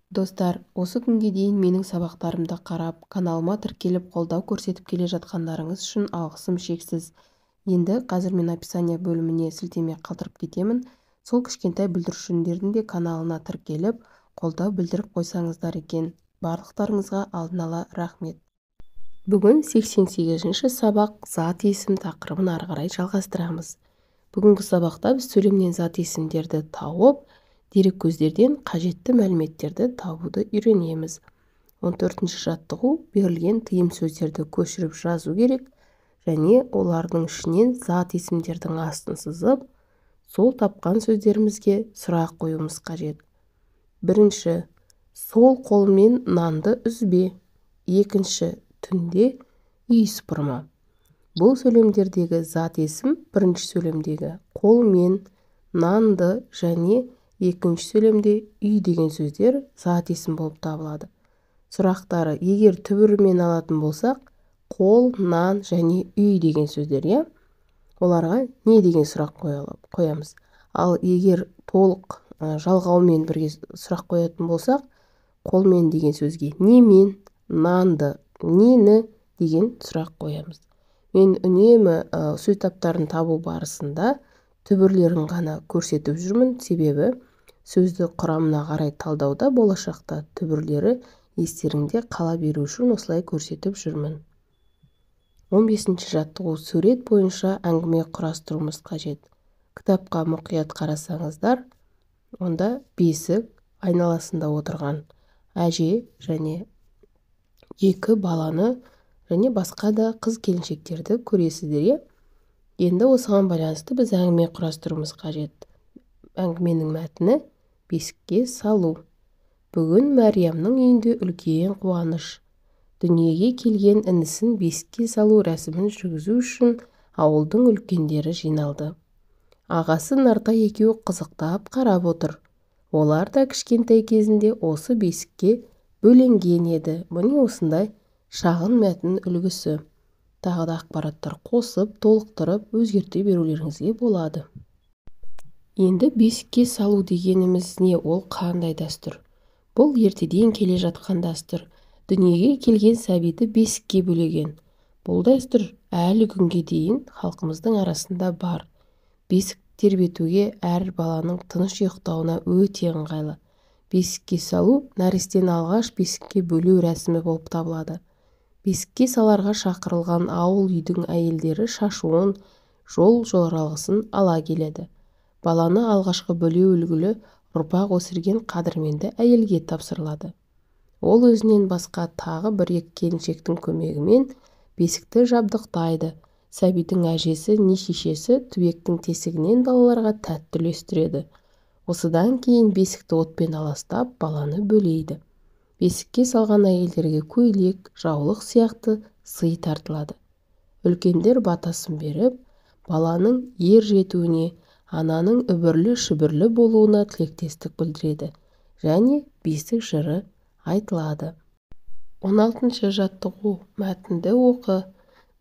Достар, осы күнге дейін менің сабақтарымды қарап, каналыма тіркеліп, қолдау көрсетіп келе жатқандарыңыз үшін алғысым шексіз. Енді қазір мен описание бөліміне сілтеме қалдырып кетемін. Сол кішкентай бүлдіршіндердің де каналына тіркеліп, қолдау білдіріп қойсаңыздар екен. Барлықтарыңызға алдын ала рахмет. Бүгін 88-ші сабақ зат есім тақырыбын ары қарай жалғастырамыз. Бүгінгі сабақта біз сөйлемнен зат есімдерді тауып, дереккөздерден қажетті мәліметтерді табуды үйренеміз. 14-ші жаттығу берілген тыйым сөздерді көшіріп жазу керек және олардың ішінен зат есімдердің астын сызып, сол тапқан сөздерімізге сұрақ қоюымыз қажет. Бірінші, сол қолмен нанды үзбе. Екінші, түнде үй сыпырма. Бұл сөйлемдердегі зат есім бірінші сөйлемдегі қолмен, нанды және екінші сөйлемде үй деген сөздер зат есім болып табылады. Сұрақтары егер түбірімен алатын болсақ, қол, нан және үй деген сөздер, иә? Оларға не деген сұрақ қоямыз. Ал егер толық жалғаумен бірге сұрақ қоятын болсақ, қолмен деген сөзге немен, нанды, нені деген сұрақ қоямыз. Мен үнемі сөз таптарын табу барысында түбірлерін ғана көрсетіп жүрмін, себебі сөзді құрамына қарай талдауда болашақта түбірлері естеріңде қала беру үшін осылай көрсетіп жүрмін. 15-ші жаттығу сурет бойынша әңгіме құрастыруымыз қажет. Кітапқа мұқият қарасаңыздар, онда бесік айналасында отырған әже және екі баланы және басқа да қыз келіншектерді көресіздер, иә? Енді осыған байланысты біз әңгіме құрастыруымыз қажет. Әңгіменің мәтіні бесікке салу. Бүгін Мәриямның үйінде үлкен қуаныш. Дүниеге келген інісін бесікке салу рәсімін жүргізу үшін ауылдың үлкендері жиналды. Ағасы Нартай екеуі қызықтап қарап отыр. Олар да кішкентай кезінде осы бесікке бөленген еді. Міне осындай шағын мәтін үлгісі. Тағы да ақпараттар қосып, толықтырып, өзгерте берулеріңізге болады. Енді бесікке салу дегеніміз не, ол қандай дәстүр? Бұл ертеден келе жатқан дәстүр. Дүниеге келген сәбиді бесікке бөлеген. Бұл дәстүр әлі күнге дейін халқымыздың арасында бар. Бесік тербетуге әр баланың тыныш ұйықтауына өте ыңғайлы. Бесікке салу нәрестені алғаш бесікке бөлеу рәсімі болып табылады. Бесікке саларға шақырылған ауыл үйдің әйелдері шашуын, жол жоралғысын ала келеді. Баланы алғашқы бөлеу үлгілі ұрпақ өсірген қадірменді әйелге тапсырылады. Ол өзінен басқа тағы бір-екі келіншектің көмегімен бесікті жабдықтайды. Сәбидің әжесі не шешесі түбектің тесігінен балаларға тәтті үлестіреді. Осыдан кейін бесікті отпен аластап, баланы бөлейді. Бесікке салған әйелдерге көйлек, жаулық сияқты сый тартылады. Үлкендер батасын беріп, баланың ер жетуіне, ананың үбірлі-шүбірлі болуына тілектестік білдіреді және бесік жыры айтылады. 16-шы жаттығу мәтінді оқы.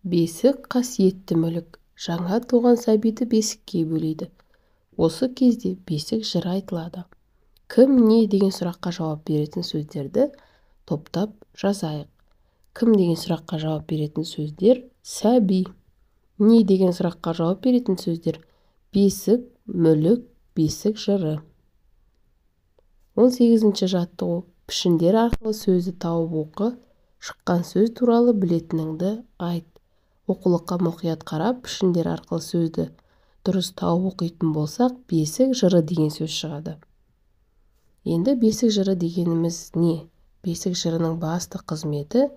Бесік қасиетті мүлік. Жаңа туған сәбиді бесікке бөлейді. Осы кезде бесік жыры айтылады. Кім не деген сұраққа жауап беретін сөздерді топтап жазайық. Кім деген сұраққа жауап беретін сөздер сәби. Не деген сұраққа жауап беретін сөздер бесік, мүлік, бесік жыры. 18-ші жаттығу пішіндер арқылы сөзді тауып оқы, шыққан сөз туралы білетініңді айт. Оқулыққа мұқият қарап, пішіндер арқылы сөзді дұрыс тауып оқитын болсақ, бесік жыры деген сөз шығады. Енді бесік жыры дегеніміз не? Бесік жырының басты қызметі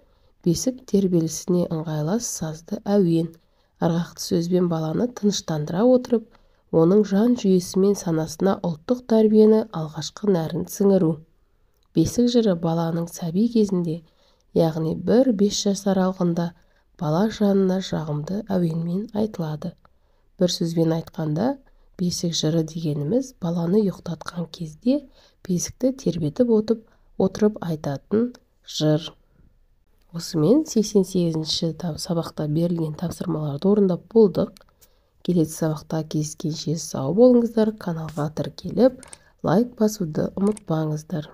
бесік тербелісіне ыңғайлас сазды әуен, ырғақты сөзбен баланы тыныштандыра отырып, оның жан жүйесі мен санасына ұлттық тәрбиені алғашқы нәрін сіңіру. Бесік жыры баланың сәби кезінде, яғни 1-5 жас аралығында бала жанына жағымды әуенмен айтылады. Бір сөзбен айтқанда, бесік жыры дегеніміз баланы ұйықтатқан кезде бесікті тербетіп отырып айтатын жыр. Осымен 88-ші сабақта берілген тапсырмаларды орындап болдық. Келесі сабақта кездескенше сау болыңыздар. Каналға тіркеліп, лайк басуды ұмытпаңыздар.